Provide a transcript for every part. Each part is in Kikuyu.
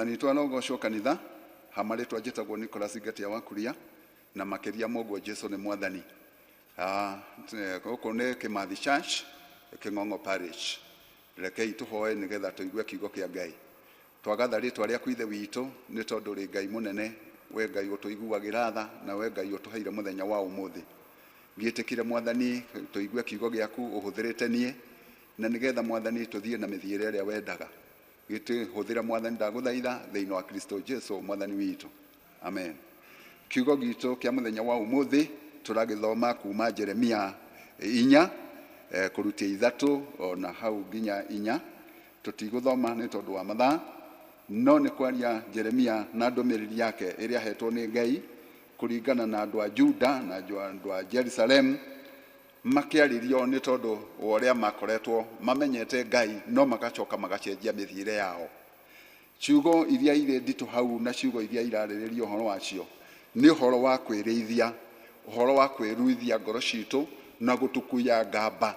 Mwathani witũ arogocwo kanitha. Ha marĩtwa njĩtagwo Nicholas Ngatia wa Kuria, na makĩria moguo Jesu nĩ Mwathani. Gũkũ nĩ Kĩmathi Church, Kĩng'ong'o Parish. Rekei tũhoe nĩgetha tũigue kiugo kĩa Ngai. Twagatha rĩtwa rĩaku Ithe witũ, nĩ tondũ ũrĩ Ngai mũnene, we Ngai ũtũiguagĩra tha, na we Ngai ũtũheire mũthenya wa ũmũthĩ. Gĩtĩkĩre Mwathani tũigue kiugo gĩaku ũhũthĩrĩte niĩ, na nĩgetha Mwathani tũthiĩ na mĩthiĩre ĩrĩa wendaga. Gĩtĩhũthĩre Mwathani ndagũthaitha thĩinĩ wa Kristo Jesu Mwathani witũ. Amen. Kiugo gitũ kĩa mũthenya wa ũmũthĩ tũragĩthoma kuma Jeremia 4 kũrutia 3 ona hau nginya 4. Tũtigũthoma nĩ tondũ wa mathaa, no nĩ kwaria Jeremia na ndũmĩrĩri yake ĩrĩa ahetwo nĩ Ngai kũringana na andũ a Juda na andũ a Jerusalemu makĩarĩrio nĩ tondũ wa ũrĩa makoretwo mamenyete Ngai no magacoka magacenjia mĩthiĩre yao. Ciugo iria irĩ nditũ hau na ciugo iria irarĩrĩria ũhoro wacio nĩ ũhoro wa kwĩrĩithia, ũhoro wa kwĩruithia ngoro citũ na gũtukuya ngamba.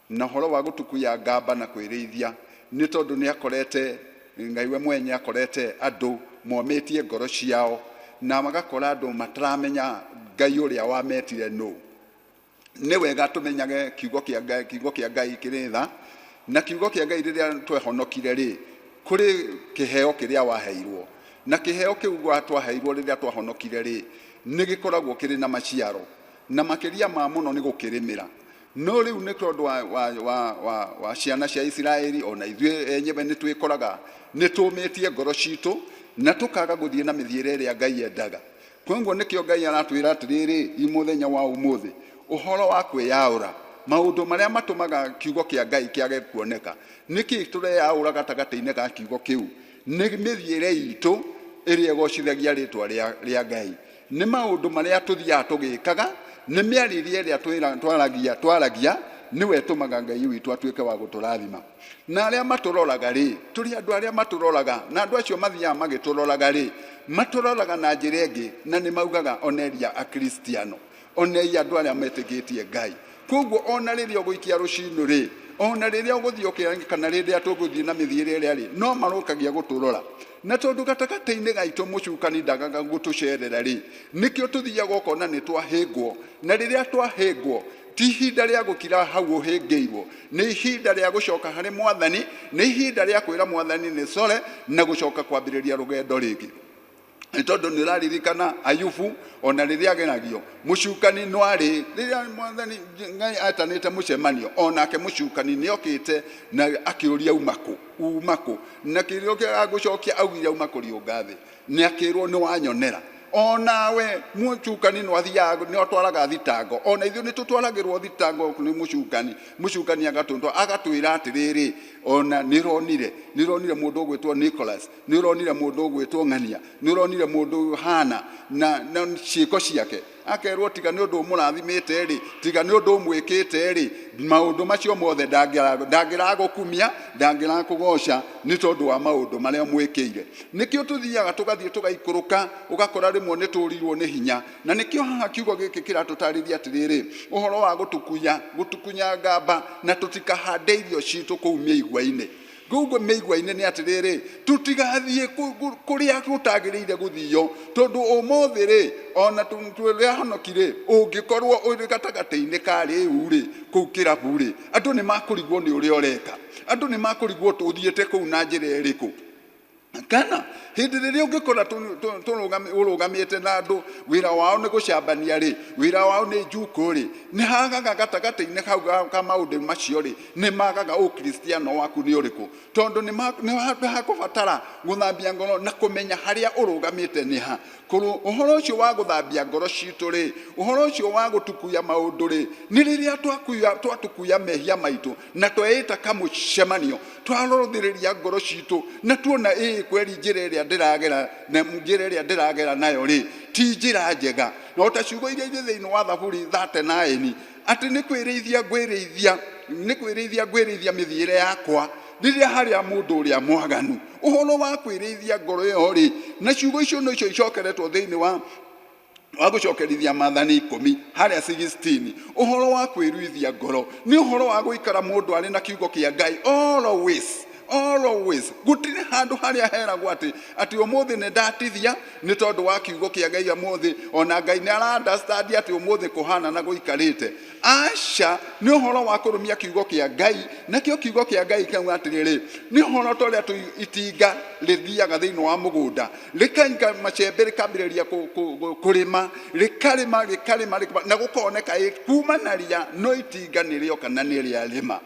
Na ũhoro wa gũtukuya ngamba na kwĩrĩithia nĩ tondũ nĩ akorete Ngai we mwenye akorete andũ momĩtie ngoro ciao na magakora andũ mataramenya Ngai ũrĩa wametire nũ. Nĩ wega tũmenyage kiugo kĩa Ngai, kiugo kĩa Ngai kĩrĩ tha, na kiugo kĩa Ngai rĩrĩa twehonokire rĩ, kũrĩ kĩheo kĩrĩa waheirwo, na kĩheo kĩu twaheirwo rĩrĩa twahonokire rĩ, nĩ gĩkoragwo kĩrĩ na maciaro, na makĩria ma mũno nĩ gũkĩrĩmĩra. No rĩu nĩ tondũ wa ciana cia Isiraeli, ona ithuĩ enyewe nĩ twĩkoraga nĩ tũmĩtie ngoro citũ na tũkaga gũthiĩ na mĩthiĩre ĩrĩa Ngai endaga. Koguo nĩkĩo Ngai aratwĩra atĩrĩrĩ mũthenya wa ũmũthĩ, ũhoro wa kwĩyaũra, maũndũ marĩa matũmaga kiugo kĩa Ngai kĩage kuoneka. Nĩkĩ tũreyaũra gatagatĩ-inĩ ga kiugo kĩu? Nĩ mĩthiĩre itũ ĩrĩa ĩgocithagia rĩtwa rĩa Ngai. Nĩ maũndũ marĩa tũthiaga tũgĩkaga, nĩ mĩarĩrie ĩrĩa twaragia, nĩwe ĩtũmaga Ngai witũ atuĩke wa gũtũrathima. Na arĩa matũroraga rĩ, tũrĩ andũ arĩa matũroraga, na andũ acio mathiaga magĩtũroraga rĩ, matũroraga na njĩra ĩngĩ, na nĩ maugaga oneria Akristiano, oneria andũ arĩa metĩkĩtie Ngai. Koguo ona rĩrĩa ũgũikia rũcinũ rĩ, ona rĩrĩa ũgũthiĩ ũkĩra kana rĩrĩa tũgũthiĩ na mĩthiĩre ĩrĩa rĩ, no marokagia gũtũrora. Na tondũ gatagatĩ-inĩ gaitũ mũcukani ndagaga gũtũcerera rĩ, nĩkĩo tũthiaga ũkona nĩ twahĩngwo. Na rĩrĩa twahĩngwo, ti ihinda rĩa gũkira hau ũhĩngĩirwo, nĩ ihinda rĩa gũcoka harĩ Mwathani, nĩ ihinda rĩa kwĩra Mwathani nĩ core na gũcoka kwambĩrĩria rũgendo rĩngĩ. Nĩ tondũ nĩ ũraririkana Ayubu ona rĩrĩa ageragio, mũcukani no arĩ, rĩrĩa Mwathani Ngai etanĩte mũcemanio, onake mũcukani nĩ okĩte na akĩũria uma kũ, uma kũ, na kĩrĩa kĩa gũcokia augire auma kũriũnga thĩ, nĩ akĩrwo nĩ wanyonera. Onawe mũcukani no athiaga, nĩ atwaraga thitango, ona ithuĩ nĩ tũtwaragĩrwo thitango nĩ mũcukani. Mũcukani agatwĩra atĩrĩrĩ, ona nĩ ũronire, nĩ ũronire mũndũ ũgwĩtwo Nicholas, nĩ ũronire mũndũ ũgwĩtwo Ng'ania, nĩ ũronire mũndũ Hana na ciĩko ciake. Akerwo tiga nĩ ũndũ ũmũrathimĩte rĩ, tiga nĩ ũndũ ũmwĩkĩte rĩ, maũndũ macio mothe ndangĩragũkumia, ndangĩrakũgoca nĩ tondũ wa maũndũ marĩa mwĩkĩire. Nĩkĩo tũthiaga tũgathiĩ tũgaikũrũka, ũgakora rĩmwe nĩ tũrirwo nĩ hinya. Na nĩkĩo haha kiugo gĩkĩ kĩratũtarĩria atĩrĩrĩ, ũhoro wa gũtukunya, gũtukunya ngamba na tũtikahande irio citũ kũu mĩigua-inĩ. Koguo mĩigua-inĩ nĩ atĩrĩrĩ, tũtigathiĩ kũrĩa gũtagĩrĩire gũthio, tondũ ũmũthĩ rĩ, ona tũrĩa honoki rĩ, ũngĩkorwo ũrĩ gatagatĩ-inĩ ka rĩu rĩ, kũu kĩrabu rĩ, andũ nĩ makũrigwo nĩ ũrĩa ũreka, andũ nĩ makũrigwo ũthiĩte kũu na njĩra ĩrĩkũ. Kana hĩndĩ rĩrĩa ũngĩkora ũrũgamĩte na andũ, wĩra wao nĩ gũcambania rĩ, wĩra wao nĩ njukũ rĩ, nĩ hagaga gatagatĩ-inĩ hau ka maũndũ macio rĩ, nĩ magaga ũkristiano waku nĩ ũrĩkũ, tondũ nĩ hakũbatara gũthambia ngoro na kũmenya harĩa ũrũgamĩte nĩ ha. Ũhoro ũcio wa gũthambia ngoro citũ rĩ, ũhoro ũcio wa gũtukuya maũndũ rĩ, nĩ rĩrĩa twatukuya mehia maitũ na tweĩta kamũcemanio, twarorithĩrĩria ngoro citũ na tuona ĩĩ kweri njĩra ĩrĩa ndĩragera na njĩra ĩrĩa ndĩragera nayo rĩ, ti njĩra njega. Na ota ciugo iria irĩ thĩinĩ wa Thaburi 39, atĩ nĩ kwĩrĩithia ngwĩrĩithia, nĩ kwĩrĩithia ngwĩrĩithia mĩthiĩre yakwa rĩrĩa harĩa mũndũ ũrĩa mwaganu. Ũhoro wa kwĩrĩithia ngoro ĩyo rĩ, na ciugo icio no icio icokeretwo thĩinĩ wa gũcokerithia maathani 10 harĩa 16. Ũhoro wa kwĩruithia ngoro nĩ ũhoro wa gũikara mũndũ arĩ na kiugo kĩa Ngai always. Always gũtirĩ handũ harĩa heragwo atĩ atĩ ũmũthĩ nĩ ndatithia nĩ tondũ wa kiugo kĩa Ngai ũmũthĩ, ona Ngai nĩ ara understand atĩ ũmũthĩ kũhana na gũikarĩte. Aca, nĩ ũhoro wa kũrũmia kiugo kĩa Ngai, nakĩo kiugo kĩa Ngai kĩauga atĩrĩrĩ, nĩ ũhoro ta ũrĩa itinga rĩthiaga thĩinĩ wa mũgũnda, rĩkainga macembe rĩkambĩrĩria kũrĩma, rĩkarĩma, rĩkarĩma, rĩkarĩma, na gũkoneka ĩ kuma na ria, no itinga nĩ rĩoka na nĩ rĩarĩma.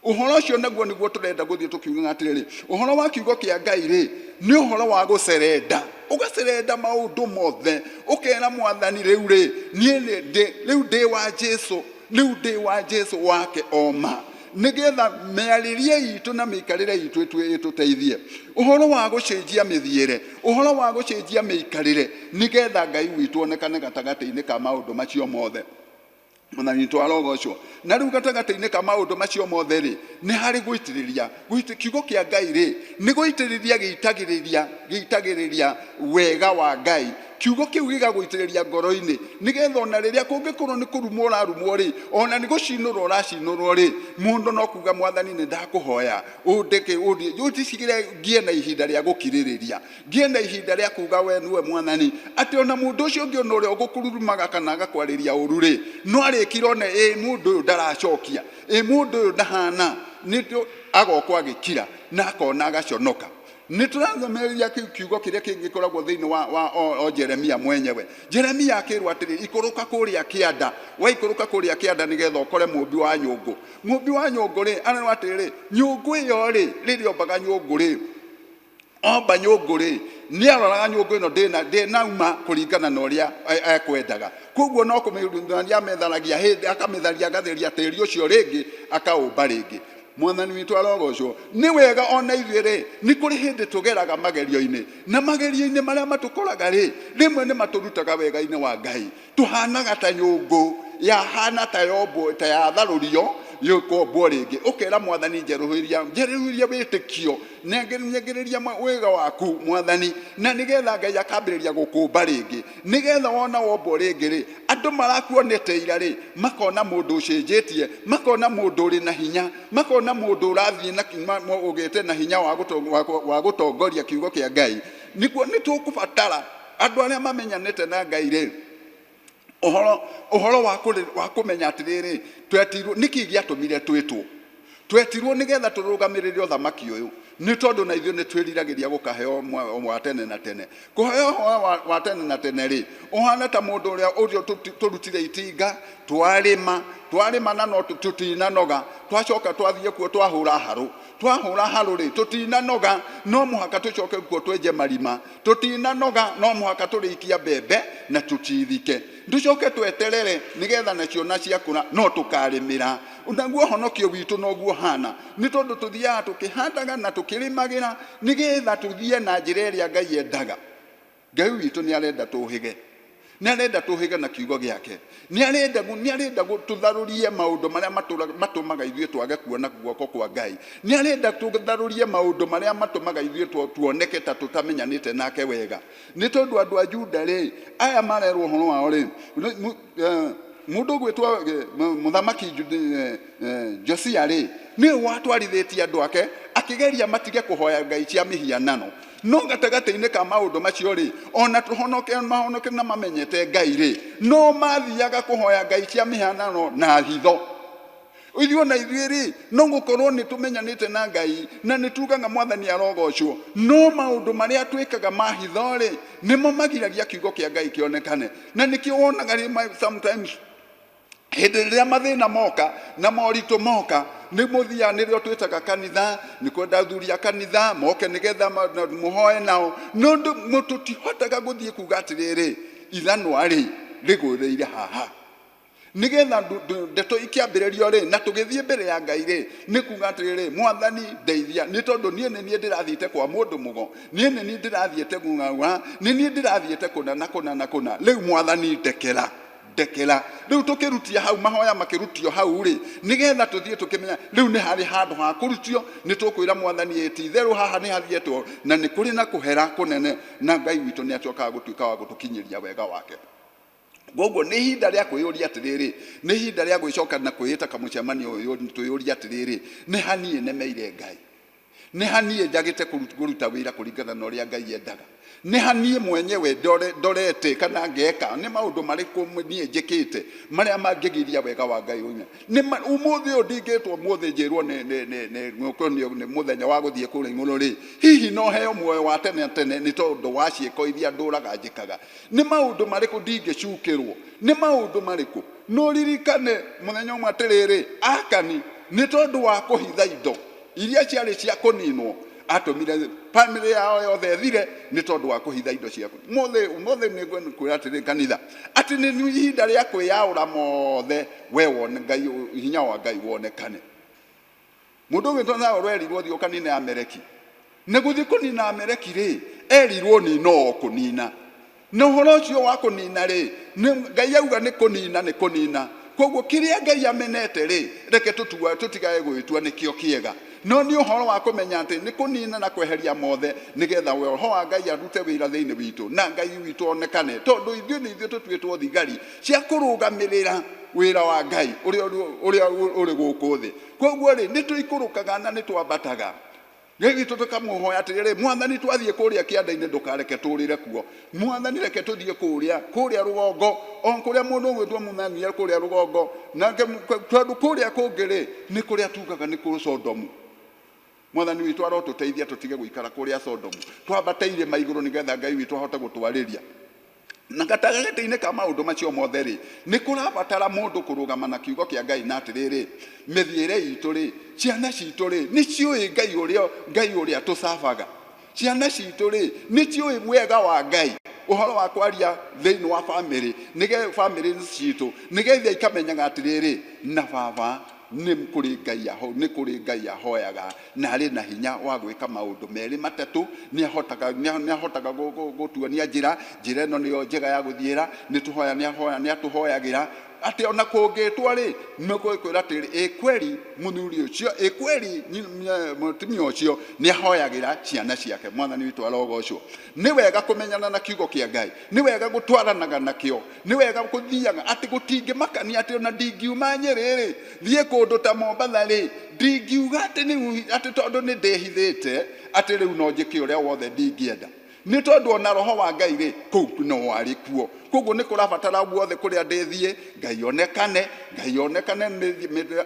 Ũhoro ũcio naguo nĩguo tũrenda gũthiĩ tũkiugaga atĩrĩrĩ, ũhoro wa kiugo kĩa Ngai rĩ, nĩ ũhoro wa gũcerenda, ũgacerenda maũndũ mothe, ũkera Mwathani rĩu rĩ, niĩ nĩ ndĩ, rĩu ndĩ wa Jesu, rĩu ndĩ wa Jesu wake oma, nĩgetha mĩarĩrie itũ na mĩikarĩre itũ ĩtũteithie. Ũhoro wa gũcenjia mĩthiĩre, ũhoro wa gũcenjia mĩikarĩre, nĩgetha Ngai witũ onekane gatagatĩ-inĩ ka maũndũ macio mothe. Mwathani witũ arogocwo. Na rĩu gatagatĩ-inĩ ka maũndũ macio mothe rĩ, nĩ harĩ gũitĩrĩria. Kiugo kĩa Ngai rĩ, nĩ gũitĩrĩria gĩitagĩrĩria wega wa Ngai. Kiugo kĩu gĩgagũitĩrĩria ngoro-inĩ, nĩgetha ona rĩrĩa kũngĩkorwo nĩ kũrumwo ũrarumwo rĩ, ona nĩ gũcinũrwo ũracinũrwo rĩ, mũndũ no kuga Mwathani nĩ ndakũhoya, ũndeke, ũnjicigĩre ngĩe na ihinda rĩa gũkirĩrĩria, ngĩe na ihinda rĩa kuga we nĩwe Mwathani, atĩ ona mũndũ ũcio ũngĩ ona ũrĩa ũgũkũrurumaga kana agakwarĩria ũru rĩ, no arĩkire one ĩ mũndũ ũyũ ndaracokia, ĩ mũndũ ũyũ ndahana, nĩ agokwo agĩkira na akona agaconoka. Nĩ tũrathomereria kiugo kĩrĩa kĩngĩkoragwo thĩinĩ wa o Jeremia mwenyewe. Jeremia akĩrwo atĩrĩ, ikũrũka kũrĩa kĩanda, waikũrũka kũrĩa kĩanda nĩgetha ũkore mũmbi wa nyũngũ. Mũmbi wa nyũngũ rĩ, arerwo atĩrĩrĩ, nyũngũ ĩyo rĩ, rĩrĩa ombaga nyũngũ rĩ, omba nyũngũ rĩ, nĩ aroraga nyũngũ ĩno ndĩnauma kũringana na ũrĩa ekwendaga. Koguo no kũmĩrutania amĩtharagia hĩndĩ, akamĩtharia agatheria tĩri ũcio rĩngĩ, akaũmba rĩngĩ. Mwathani witũ arogocwo. Nĩ wega ona ithuĩ rĩ, nĩ kũrĩ hĩndĩ tũgeraga magerio-inĩ, na magerio-inĩ marĩa matũkoraga rĩ, rĩmwe nĩ matũrutaga wega-inĩ wa Ngai. Tũhanaga ta nyũngũ yahana ta yombwo, ta yatharũrio, yũkombwo rĩngĩ. Ũkera Mwathani njerũhĩria, njerũhĩria wĩtĩkio, nyengereria wega waku Mwathani, na nĩgetha Ngai akambĩrĩria gũkũmba rĩngĩ. Nĩgetha wona wombwo rĩngĩ rĩ, andũ marakuonete ira rĩ, makona mũndũ ũcenjetie, makona mũndũ ũrĩ na hinya, makona mũndũ ũrathiĩ na ũgĩte na hinya wa gũtongoria kiugo kĩa Ngai. Nĩguo nĩ tũkũbatara andũ arĩa mamenyanĩte na Ngai rĩ, ũhoro wa kũmenya atĩrĩrĩ, twetirwo, nĩkĩ gĩatũmire twĩtwo? Twetirwo nĩgetha tũrũgamĩrĩre ũthamaki ũyũ, nĩ tondũ na ithuĩ nĩ twĩriragĩria gũkaheo muoyo wa tene na tene. Kũheo muoyo wa tene na tene rĩ, ũhana ta mũndũ ũrĩa ũrĩa tũrutire itinga, twarĩma, twarĩma na no tũtinanoga, twacoka twathiĩ kuo twahũra harũ. Twahũra harũ rĩ, tũtinanoga, no mũhaka tũcoke kuo twenje marima. Tũtinanoga, no mũhaka tũrĩikia mbembe na tũcithike. Tũcoke tweterere nĩgetha nacio na ciakũra no tũkarĩmĩra. Naguo ũhonokio witũ noguo ũhana, nĩ tondũ tũthiaga tũkĩhandaga na tũkĩrĩmagĩra nĩgetha tũthiĩ na njĩra ĩrĩa Ngai endaga. Ngai witũ nĩ arenda tũhĩge, nĩ arenda tũhĩge na kiugo gĩake, nĩ arenda nĩ arenda tũtharũrie maũndũ marĩa matũmaga ithuĩ twage kuona guoko kwa Ngai, nĩ arenda tũtharũrie maũndũ marĩa matũmaga ithuĩ tuoneke ta tũtamenyanĩte nake wega. Nĩ tondũ andũ a Juda rĩ, aya marerwo ũhoro wao rĩ, mũndũ ũgwĩtwo mũthamaki Josia rĩ, nĩwe watwarithĩtie andũ ake akĩgeria matige kũhoya ngai cia mĩhianano. No gatagatĩ-inĩ ka maũndũ macio rĩ, ona tũhonoke mahonoke na mamenyete Ngai rĩ, no mathiaga kũhoya ngai cia mĩhianano na hitho. Ithuĩ ona ithuĩ rĩ, no gũkorwo nĩ tũmenyanĩte na Ngai na nĩ tugaga Mwathani arogocwo, no maũndũ marĩa twĩkaga ma hitho rĩ, nĩmo magiragia kiugo kĩa Ngai kĩonekane. Na nĩkĩo wonaga rĩ, sometimes hĩndĩ ĩrĩa mathĩna moka na moritũ moka, nĩ mũthiaga, nĩrĩo twĩtaga kanitha, nĩ kwenda athuri a kanitha moke nĩgetha mũhoe nao, no tũtihotaga gũthiĩ kuga atĩrĩrĩ, ithanwa rĩ rĩgũrĩire haha, nĩgetha ndeto ikĩambĩrĩrio rĩ, na tũgĩthiĩ mbere ya Ngai rĩ, nĩ kuga atĩrĩrĩ, Mwathani ndeithia, nĩ tondũ niĩ nĩ niĩ ndĩrathiĩte kwa mũndũ mũgo, niĩ nĩ niĩ ndĩrathiĩte kũng'aũra, nĩ niĩ ndĩrathiĩte kũna na kũna na kũna, rĩu Mwathani ndekera, ndekera. Rĩu tũkĩrutia hau, mahoya makĩrutio hau rĩ, nĩgetha tũthiĩ tũkĩmenya rĩu nĩ harĩ handũ ha kũrutio, nĩ tũkwĩra Mwathani ĩ ti itherũ haha nĩ hathiĩtwo na nĩ kũrĩ na kũhera kũnene, na Ngai witũ nĩ acokaga gũtuĩka wa gũtũkinyĩria wega wake. Koguo nĩ ihinda rĩa kwĩyũria atĩrĩrĩ, nĩ ihinda rĩa gwĩcoka na kwĩĩta kamũcemanio ũyũ, twĩyũrie atĩrĩrĩ, nĩ ha niĩ nemeire Ngai? Nĩ ha niĩ njagĩte kũruta wĩra kũringana na ũrĩa Ngai endaga? Nĩ ha niĩ mwenyewe ndorete kana ngeka? Nĩ maũndũ marĩkũ niĩ njĩkĩte marĩa mangĩgiria wega wa Ngai ume? Nĩ ũmũthĩ ũyũ ndingĩtwo ũmũthĩ njĩrwo nĩ mũthenya wa gũthiĩ kũrĩa igũrũ rĩ, hihi no heo muoyo wa tene na tene nĩ tondũ wa ciĩko iria ndũraga njĩkaga? Nĩ maũndũ marĩkũ ndingĩcukĩrwo? Nĩ maũndũ marĩkũ? No ririkane mũthenya ũmwe atĩrĩrĩ, Akani nĩ tondũ wa kũhitha indo iria ciarĩ cia kũninwo, atũmire famĩlĩ yao yothe ĩthire nĩ tondũ wa kũhitha indo cia mũthĩ. Ũmũthĩ nĩ ngwĩra atĩrĩ kanitha, atĩ nĩ ihinda rĩa kwĩyaũra mothe, we wone Ngai, hinya wa Ngai wonekane. Mũndũ ũgwĩtwo Saũlũ erirwo thiĩ ũkanine Ameleki. Na gũthiĩ kũnina Ameleki rĩ, erirwo nina o kũnina. Na ũhoro ũcio wa kũnina rĩ, Ngai auga nĩ kũnina nĩ kũnina. Koguo kĩrĩa Ngai amenete rĩ, reke tũtigae gũgĩtua nĩkĩo kĩega. No nĩ ũhoro wa kũmenya atĩ nĩ kũnina na kweheria mothe, nĩgetha Roho wa Ngai arute wĩra thĩinĩ witũ, na Ngai witũ onekane. Tondũ ithuĩ nĩ ithuĩ tũtuĩtwo thigari cia kũrũgamĩrĩra wĩra wa Ngai ũrĩa ũrĩ gũkũ thĩ. Koguo rĩ, nĩ tũikũrũkaga na nĩ twambataga. Ngai witũ tũkamũhoya atĩrĩrĩ, Mwathani, twathiĩ kũrĩa kĩanda-inĩ ndũkareke tũrĩre kuo. Mwathani, reke tũthiĩ kũrĩa rũgongo, o kũrĩa mũndũ ũgwĩtwo Mũthani e kũrĩa rũgongo, nake tondũ kũrĩa kũngĩ rĩ, nĩ kũrĩa tugaga nĩ kũ Sodomu. Mwathani witũ arotũteithia tũtige gũikara kũrĩa Sodomu, twambate irĩma igũrũ nĩgetha Ngai witũ ahote gũtwarĩria. Na gatagatĩ-inĩ ka maũndũ macio mothe rĩ, nĩ kũrabatara mũndũ kũrũgama na kiugo kĩa Ngai na atĩrĩrĩ, mĩthiĩre itũ rĩ, ciana citũ rĩ, nĩ ciũĩ Ngai ũrĩa Ngai ũrĩa tũcabaga. Ciana citũ rĩ, nĩ ciũĩ wega wa Ngai. Ũhoro wa kwaria thĩinĩ wa famĩlĩ, nĩge famĩlĩ citũ, nĩgetha ikamenyaga atĩrĩrĩ, na baba nĩ kũrĩ Ngai aho, nĩ kũrĩ Ngai ahoyaga na arĩ na hinya wa gwĩka maũndũ merĩ matatũ, nĩ ahotaga gũtuonia njĩra, njĩra ĩno nĩyo njega ya gũthiĩra, nĩ tũhoya, nĩ ahoya, nĩ atũhoyagĩra, atĩ ona kũngĩtwo rĩ, nĩ kwĩra atĩrĩ, ĩ kweli mũthuri ũcio, ĩ kweli mũtumia ũcio nĩ ahoyagĩra ciana ciake. Mwathani witũ arogocwo. Nĩ wega kũmenyana na kiugo kĩa Ngai, nĩ wega gũtwaranaga nakĩo, nĩ wega gũthiaga atĩ gũtingĩmakania atĩ ona ndingiuma Nyĩrĩ rĩ, thiĩ kũndũ ta Mombatha rĩ, ndingiuga atĩ nĩ atĩ tondũ nĩ ndĩhithĩte atĩ rĩu no njĩke ũrĩa wothe ndingĩenda, nĩ tondũ ona roho wa Ngai rĩ, kũu no arĩ kuo. Koguo nĩ kũrabatara guothe kũrĩa ndĩthiĩ, Ngai onekane, Ngai onekane,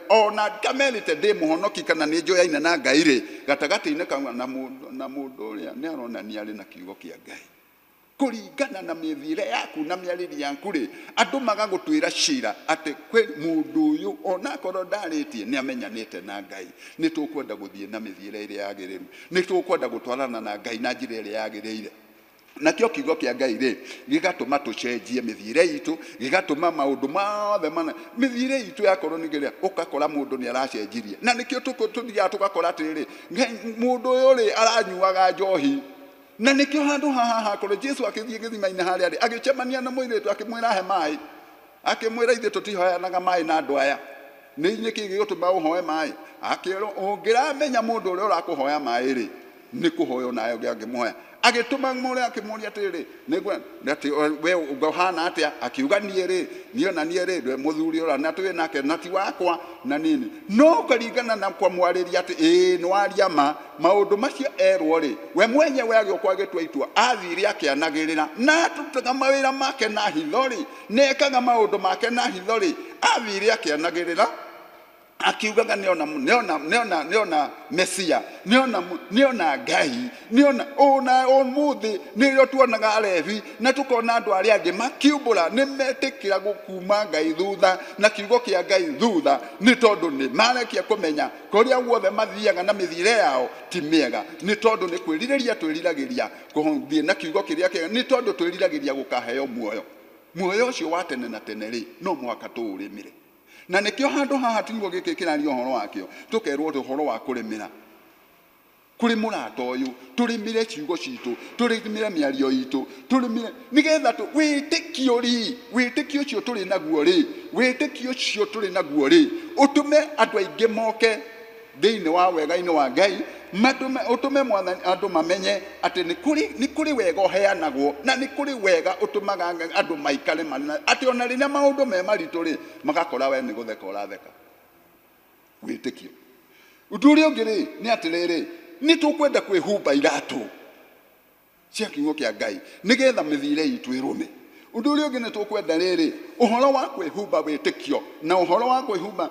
ona kamerĩte ndĩ mũhonoki kana nĩ njoyaine na Ngai rĩ, gatagatĩ-inĩ ka na mũndũ ũrĩa nĩ aronania arĩ na kiugo kĩa Ngai. Kũringana na mĩthiĩre yaku na mĩarĩrie yaku rĩ, andũ magagũtuĩra cira atĩ kwĩ mũndũ ũyũ onakorwo ndarĩtie nĩ amenyanĩte na Ngai. Nĩ tũkwenda gũthiĩ na mĩthiĩre ĩrĩa yagĩrĩru, nĩ tũkwenda gũtwarana na Ngai na njĩra ĩrĩa yagĩrĩire. Nakĩo kiugo kĩa Ngai rĩ, gĩgatũma tũcenjie mĩthiĩre itũ, gĩgatũma maũndũ mothe mana mĩthiĩre itũ yakorwo nĩ kĩrĩa, ũgakora mũndũ nĩ aracenjirie. Na nĩkĩo tũthiaga tũgakora atĩrĩrĩ, mũndũ ũyũ rĩ, aranyuaga njohi. Na nĩkĩo handũ haha hakorwo Jesu akĩthiĩ gĩthima-inĩ harĩa rĩ, agĩcemania na mũirĩtu akĩmwĩra he maĩ. Akĩmwĩra ithuĩ tũtihoyanaga maĩ na andũ aya. Nĩ nĩkĩ gĩgũtũma ũhoe maĩ? Akĩrwo ũngĩramenya mũndũ ũrĩa ũrakũhoya maĩ rĩ, nĩ kũhoya onawe ũngĩangĩmũhoya. Agĩtũma mũrĩa akĩmũria atĩrĩrĩ, atĩ we ũhana atĩa? Akiuga niĩ rĩ, niĩ ona niĩ rĩ, ndwe mũthuri ũrĩa na twĩ nake na ti wakwa na nini. No kũringana na kũmwarĩria atĩ ĩĩ nĩ waria ma, maũndũ macio erwo rĩ, we mwenyewe agĩũka agĩtua itua, athire akĩanagĩrĩra na atutaga mawĩra make na hitho rĩ, nĩ ekaga maũndũ make na hitho rĩ, athire akĩanagĩrĩra akiugaga nĩona nĩona nĩona nĩona Mesia, nĩona nĩona Ngai, nĩona ona ũmũthĩ nĩrĩo tuonaga Alevi na tukona andũ arĩa angĩ makiumbũra nĩ metĩkĩra gũkuma Ngai thutha na kiugo kĩa Ngai thutha, nĩ tondũ nĩ marekia kũmenya kũrĩa guothe mathiaga na mĩthiĩre yao ti mĩega, nĩ tondũ nĩ kwĩrirĩria twĩriragĩria kũthiĩ na kiugo kĩrĩa kĩega, nĩ tondũ twĩriragĩria gũkaheo muoyo. Muoyo ũcio wa tene na tene rĩ, no mũhaka tũũrĩmĩre. Na nĩkĩo handũ haha kiugo gĩkĩ kĩraria ũhoro wakĩo, tũkerwo ũhoro wa kũrĩmĩra. Kũrĩ mũrata ũyũ, tũrĩmĩre ciugo citũ, tũrĩmĩre mĩario itũ, tũrĩmĩre nĩgetha wĩtĩkio rĩ, wĩtĩkio ũcio tũrĩ naguo rĩ, wĩtĩkio ũcio tũrĩ naguo rĩ, ũtũme andũ aingĩ moke thĩinĩ wa wega-inĩ wa Ngai, matũme, ũtũme Mwathani andũ mamenye atĩ nĩ kũrĩ wega ũheanagwo, na nĩ kũrĩ wega ũtũmaga andũ maikare marĩ na, atĩ ona rĩrĩa maũndũ me maritũ rĩ, magakora we nĩ gũtheka ũratheka. Wĩtĩkio. Ũndũ ũrĩa ũngĩ rĩ, nĩ atĩrĩrĩ, Nĩ tũkwenda kwĩhumba iratũ cia kiugo kĩa Ngai nĩgetha mĩthiĩre itũ ĩrũme. Ũndũ ũrĩa ũngĩ nĩ tũkwenda rĩrĩ, ũhoro wa kwĩhumba wĩtĩkio na ũhoro wa kwĩhumba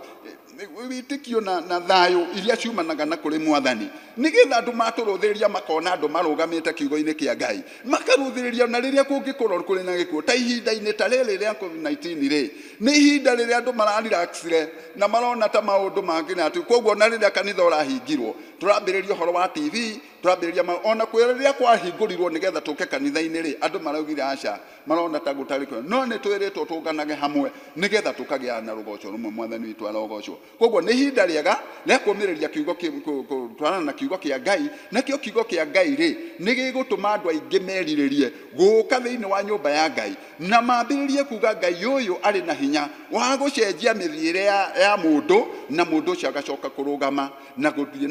wĩtĩkio na thayũ iria ciumanaga na kũrĩ Mwathani, nĩgetha andũ matũrũthĩrĩria makona andũ marũgamĩte kiugo-inĩ kĩa Ngai, makarũthĩrĩria na rĩrĩa kũngĩkorwo kũrĩ na gĩkuũ. Ta ihinda-inĩ ta rĩrĩ rĩa COVID-19 rĩ, nĩ ihinda rĩrĩa andũ mararelaxire na marona ta maũndũ mangĩ na atĩ koguo na rĩrĩa kanitha ũrahingirwo, tũrambĩrĩria ũhoro wa TV, tũrambĩrĩria ona kwĩ rĩrĩa kwahingũrirwo nĩgetha tũke kanitha-inĩ rĩ, andũ maraugire aca, marona ta gũtarĩ kwega. No nĩ twĩrĩtwo tũnganage hamwe nĩgetha tũkagĩa na rũgoco rũmwe. Mwathani witũ arogocwo. Koguo nĩ ihinda rĩega rĩa kũũmĩrĩria kiugo gũtwarana na kiugo kĩa Ngai, nakĩo kiugo kĩa Ngai rĩ, nĩ gĩgũtũma andũ aingĩ merirĩrie gũka thĩinĩ wa nyũmba ya Ngai na mambĩrĩrie kuga Ngai ũyũ arĩ na hinya wa gũcenjia mĩthiĩre ya mũndũ, na mũndũ ũcio agacoka kũrũgama na gũthiĩ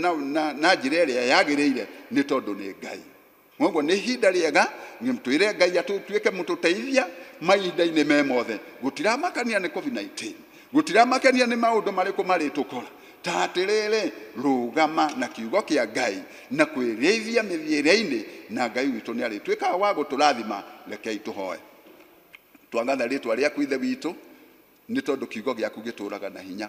na njĩra ĩrĩa yagĩrĩire, nĩ tondũ nĩ Ngai. Koguo nĩ ihinda rĩega twĩre Ngai atũtuĩke mũtũteithia mahinda-inĩ me mothe. Gũtiramakania nĩ COVID-19, gũtiramakania nĩ maũndũ marĩkũ marĩtũkora, ta atĩrĩrĩ, rũgama na kiugo kĩa Ngai na kwĩrĩithia mĩthiĩre-inĩ, na Ngai witũ nĩ arĩtuĩkaga wa gũtũrathima. Rekei tũhoe. Twagatha rĩtwa rĩaku Ithe witũ, nĩ tondũ kiugo gĩaku gĩtũraga na hinya.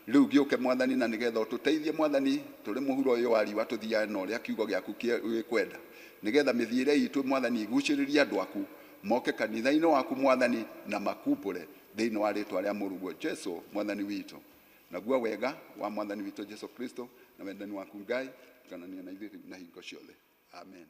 Rĩu gĩũke Mwathani, na nĩgetha ũtũteithie Mwathani, tũrĩ mũhuro ũyũ wa riũa tũthiage na ũrĩa kiugo gĩaku gĩkwenda, nĩgetha mĩthiĩre itũ Mwathani igucĩrĩrie andũ aku moke kanitha-inĩ waku Mwathani, na makumbũre thĩinĩ wa rĩtwa rĩa Mũrũguo Jesu Mwathani witũ. Naguo wega wa Mwathani witũ Jesu Kristo na wendani waku Ngai, tukanania na ithuĩ na hingo ciothe. Amen.